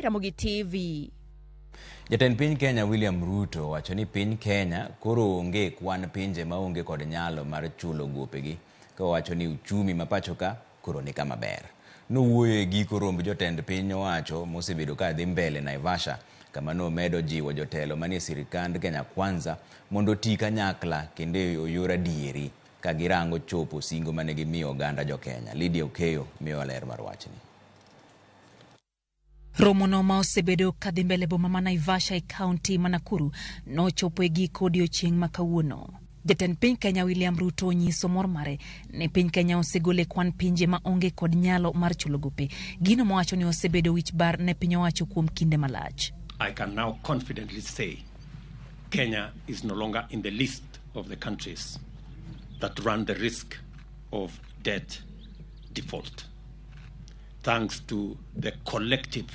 Nairobi, Ramogi TV. Jatend piny Kenya William Ruto owacho ni piny Kenya koro onge e kwan pinje maonge kod nyalo mar chulo gopegi ka owacho ni uchumi ma pachoka koro ni kama ber. Nowuoyo e giko romb jotend piny owacho mosebedo ka dhi mbele Naivasha kama nomedo jiwo jotelo manie sirikand Kenya Kwanza mondo oti kanyakla kendo e yor adieri ka girango chopo singo mane gimiyo oganda jo-Kenya. Lydia Okeyo miyowa ler mar wachni. Romono ma osebedo kadhi mbele boma ma Naivasha e kaunti ma Nakuru nochopo e giko odiochieng' ma kawuono. Jatend piny Kenya William Ruto onyiso mor mare ni piny Kenya osegolo e kwan pinje ma onge kod nyalo mar chulo gope. Gino mowacho ni osebedo wich bar ne piny owacho kuom kinde malach. I can now confidently say Kenya is no longer in the list of the countries that run the risk of debt default. Thanks to the collective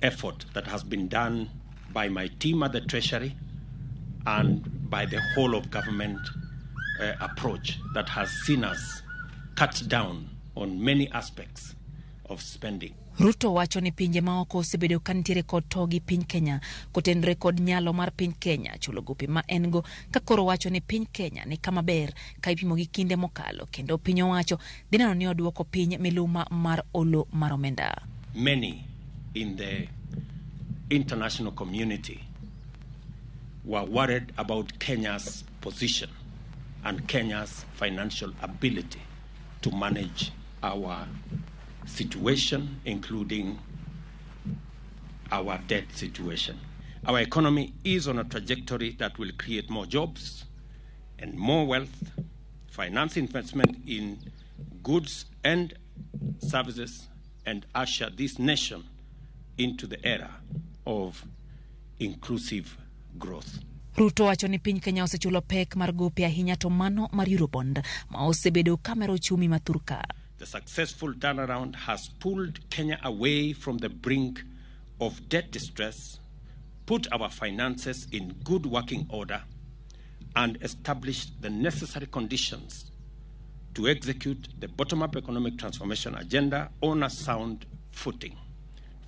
effort that has been done by my team at the Treasury and by the whole of government approach that has seen us cut down on many aspects of spending. Ruto wacho ni pinje maoko osebedo ka nitiere kod to gi piny Kenya kotenore kod nyalo mar piny Kenya chulo gope ma en go ka koro wacho ni piny Kenya ni kama ber ka ipimo gi kinde mokalo kendo piny owacho dhi neno ni oduoko piny miluma mar olo mar omenda. Many in the international community were worried about Kenya's position and Kenya's financial ability to manage our situation, including our debt situation. Our economy is on a trajectory that will create more jobs and more wealth, finance investment in goods and services, and usher this nation into the era of inclusive growth. Ruto wacho ni piny Kenya osechulo pek mar gope ahinya to mano mar Eurobond ma osebedo kamero uchumi ma thurka. The successful turnaround has pulled Kenya away from the brink of debt distress, put our finances in good working order, and established the necessary conditions to execute the bottom-up economic transformation agenda on a sound footing.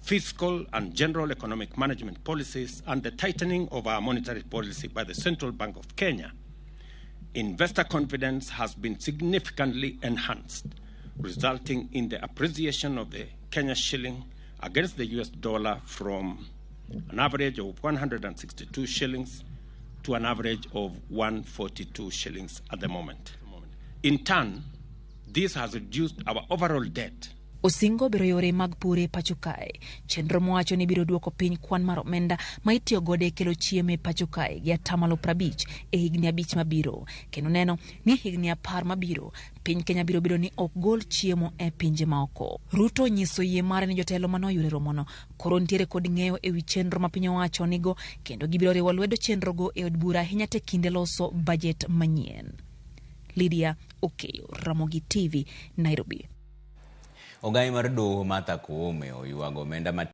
Fiscal and general economic management policies and the tightening of our monetary policy by the Central Bank of Kenya, investor confidence has been significantly enhanced, resulting in the appreciation of the Kenya shilling against the US dollar from an average of 162 shillings to an average of 142 shillings at the moment. In turn, this has reduced our overall debt. Osingo bero yore mag pur e pacho kae. Chenro mowacho ni biro duoko piny kwan mar omenda ma itiyo godo e kelo chiemo e pacho kae gi atamalo 50 e higni 5 mabiro. Kendo neno ni higni 10 mabiro, piny Kenya biro bedo ni ok gol chiemo e pinje maoko. Ruto onyiso yie mare ni jotelo manoyudo e romono koro nitiere kod ng'eyo e wi chenro ma piny owacho nigo kendo gibiro riwo lwedo chenrogo e od bura ahinya te kinde loso bajet manyien. Lydia Okeyo, Ramogi TV, Nairobi. Ogai mar doho Martha Koome oywago omenda